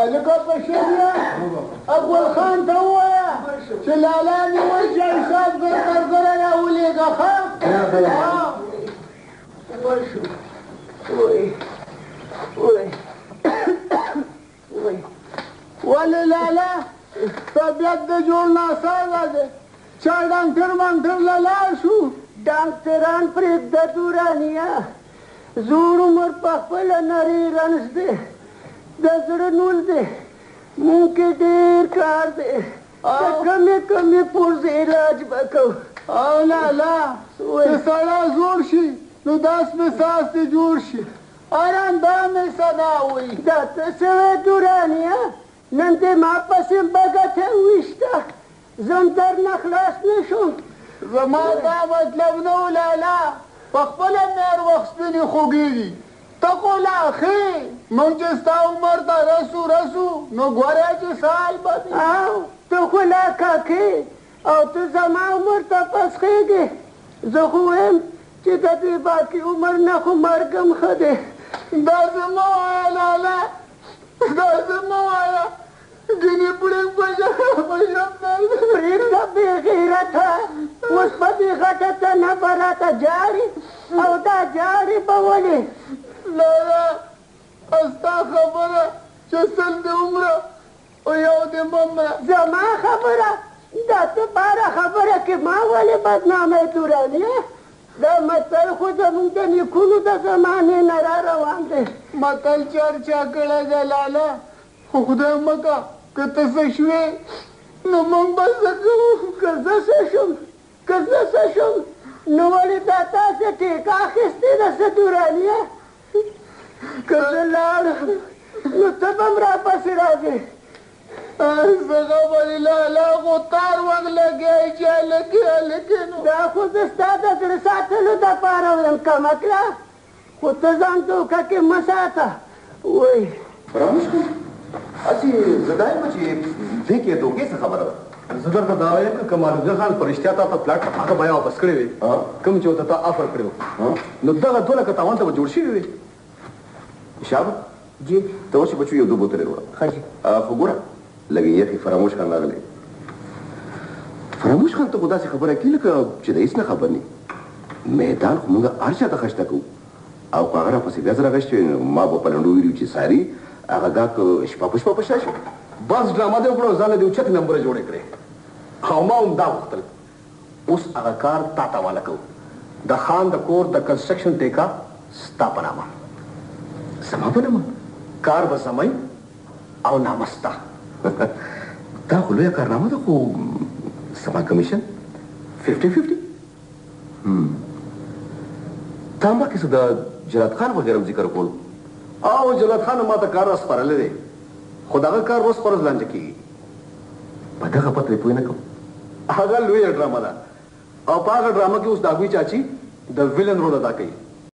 هلکه پشیریه، اکبر خان ته ووایه چې لالا مې وایي چې حساب زر تر زره راولېږه. ښه ورشو. وای وای وای، ولې لالا طبیعت د جوړ ناسازه دی؟ چا ډاکټر مانکټر له لاړ شو؟ ډاکټران پرېږده دورانیه، زوړ عمر په خپله نری رنځ دی، د زړه نول دی، مونږ کې ډېر کار دی، د کمې کمې پرزې علاج به کوو. او لالا، چې سړی زوړ شي نو داس مساس دې جوړ شي، ارندامې صدا وایي. دا ته څه وایې دورانیه؟ نن دې ما پسې بګته وویشته، زه هم درنه خلاص نه شوم. زما دا مطلب نه و لالا، په خپله مې هر وخت سپینې خوږېږي، ته خو لا ښې. موږ چې ستا عمر ته رسو رسو نو ګوره چې سال به وي. او ته خو لا کاکې او ته زما عمر ته پسخېږې. زه خو وایم چې د دې باقي عمر نه خو مرګ هم ښه دی. داسې مه وایه لالا، داسې مه وایه، ګینې پړینګ په شم. پرېږده بېغیرته، اوس په دې غټه تنه به راته جاړي، او دا جاړي به ولې؟ لالا، ستا خبره چې سل دې عمره او یو دې مه مره. زما خبره؟ دا ته باره خبره کې ما ولې بدنامې دورانیه؟ دا متل خو زموږ د نیکونو د زمانې نه را روان دی. متل چار چا کړی دی لالا، خو خدای مه که که ته څه شوې نو موږ به څه کوو؟ که زه څه شم، که زه څه شم نو ولې دا تاسې ټیکه اخیستې ده څه دورانیه؟ که زه لاړم نو ته به هم راپسې راځې. څه خبرې لالا، خو تار وخت لګیا یې چې هلکې هلکې. نو دا خو زه ستا د زړه ساتلو دپاره وایم، کمه کړه، خو ته ځان دوکه کې مه ساته. وای فراموش کړم، هسې زه دا یم چې دې کې دوکې څه خبره ده. زه درته دا وایم که کمال الدین خان په رښتیا تا ته پلاټ په هغه بیه واپس کړی وي کوم چې ورته تا افر کړی و، نو دغه 2 لکه تاوان ته به جوړ شوي وي. شابه جی، ته ورشې بچو، یو دوه بوتلې راوړه. ښه جي. خو ګوره لږې یخې. فراموش خان راغلی. فراموش خان، ته خو داسې خبره کوې لکه چې د هېڅ نه خبر نه. میدان خو موږ هر چا ته خشته کوو، او که هغه راپسې بیا زه راغشتی وي نو ما به په لنډو ویلي چې ساري هغه ګاک شپه په شپه په شا شو. بس ډرامه دې وکړه او ځان له دې اوچتې نمبره جوړې کړې، او ما هم دا غوښتل. اوس هغه کار تا ته حواله کوو، د خان د کور د کنسټرکشن ټیکه ستا په نامه. زما په نامه؟ کار به زموي او نامه ستا. دا خو لویه کارنامه ده، خو زما کمیشن؟ 50-50. تا مخکې څه د جلات خان وغیره هم ذکر کولو. او جلات خان ما ته کار را سپارلی دی، خو د هغه کار ورځ په ورځ لانجه کېږي. په دغه پته یې پوه نه کوم. هغه لویه ډرامه ده، او په هغه ډرامه کې اوس د هغوی چاچي د ویلن رول ادا کوي.